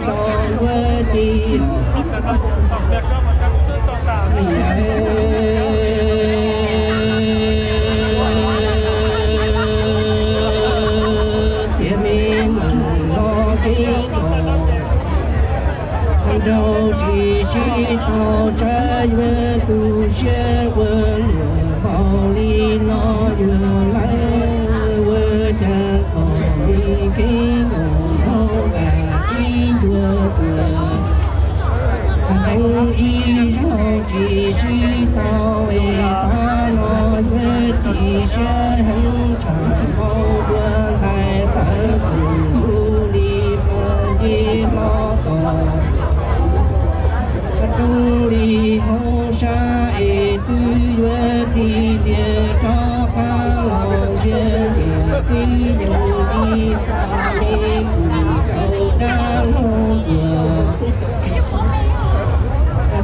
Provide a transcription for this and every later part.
rau nruab ci os. Tiam me neeg no kev nkaus nraug tsis sib tau tsab, yuav tu siab ua luam npaum li no yuav lawv ua cas txom nyem. Kev nkaus nraug nram ib ncua tuam, deev ib zaug tsis sib tau es tab no yuav ci siab heev, tshav npau dua ntais tawv tus ntuj li plaws nce hlo tom roob li hauv sab es twb yuav tig tiag rov qab los ntsia tiam tib yoog li me kuv tau dab laug ntxuag.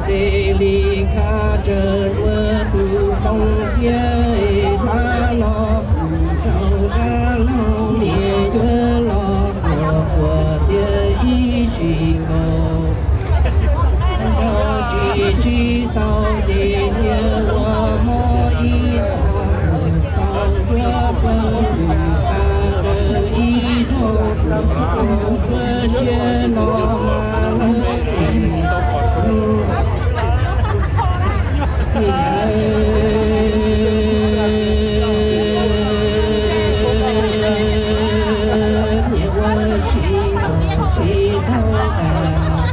Tes li kha tsaws ntua tus ntoo ciab es tab no kuv rau dab laug niam yuav los quas quas tias ib sim nkaus nraug tsis sib tau ces cia ua mob ib qho, tau nruab plaub tus qha daws ib zaug tuam rau nruab siab no mas lawv tis lub niam ua si nkaus si dhau tas,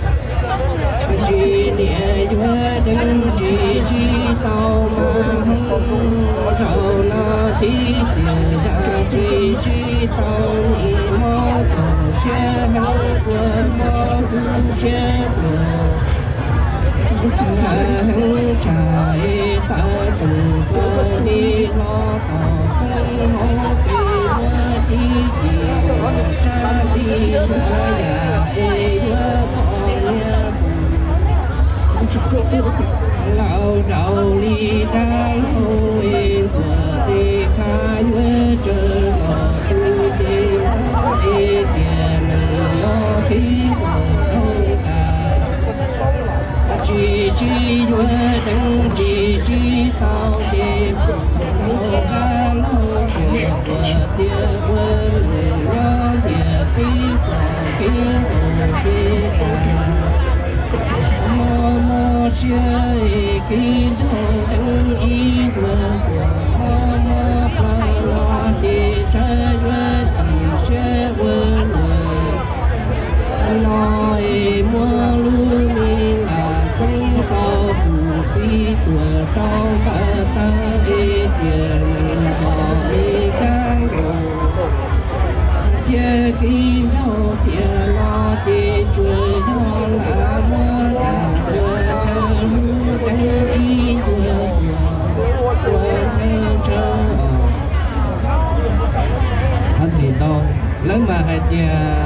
tsis niam yuav deev tsis sib tau mas hnub zaum no tib txiag zaj tsis sib tau nim mob kawg siab heev, ua mob tu siab kawg heev, tshaj es tawv tus tuag li los tom peb hauv peb muab cib cim tsab li na yam es yuav pom niam laus daus li dab laug es ntxuag tes kha yuav tsaws los tu ces es tias nws los kev ua rooj tas, tsis sib yuav deev tsis sib tau ces pom rau dab laug tias ua tiag ua lwm nyob ntiag teb txom kev nkaus ces tas. Mob mob siab es kev nraug deev ib ncua tuam, mob mob plaws no ces tsawv yuav cim siab ua luam no es muab lub me lam xeeb xau xum xim tuam rau ntawm taw es tias nws txom me kab nkaus. Thiab kev nraug tiam no ces tsuas yog lam muab dag ua chaw hlub deev ib ncua tuam ua chaw ntshaw os. Thov txim ntau, lawv mas hais tias